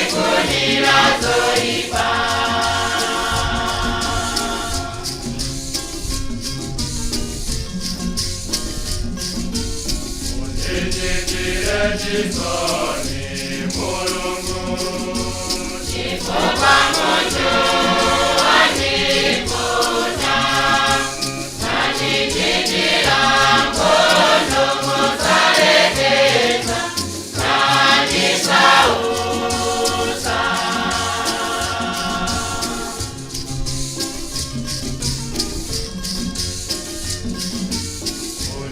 Sindifunira zoipa. Mundichitire chisoni Mulungu, Chifukwa munthu wandiputa, nandichitira nkhondo mosalekeza, nandisautsa.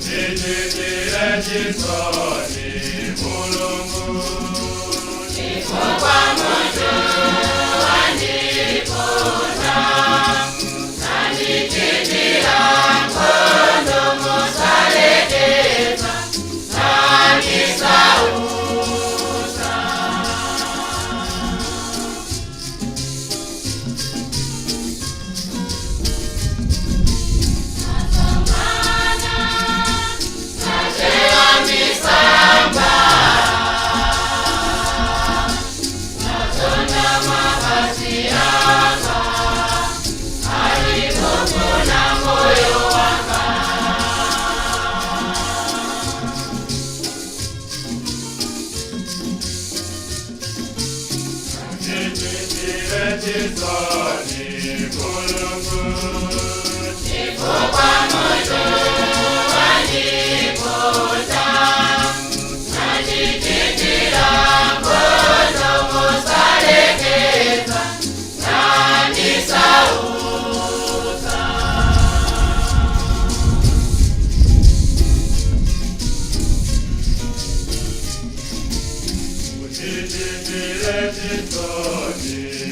Mundichitire chisoni Mulungu, Chifukwa munthu wandiputa, nandichitira nkhondo mosalekeza, nandisautsa. Nasonkhana, natchera misampha, natonda mapazi anga, alikufuna moyo wanga. Mundichitire chisoni Mulungu, Chifukwa munthu wandiputa, nandichitira nkhondo mosalekeza, nandisautsa. Mundichitire chisoni.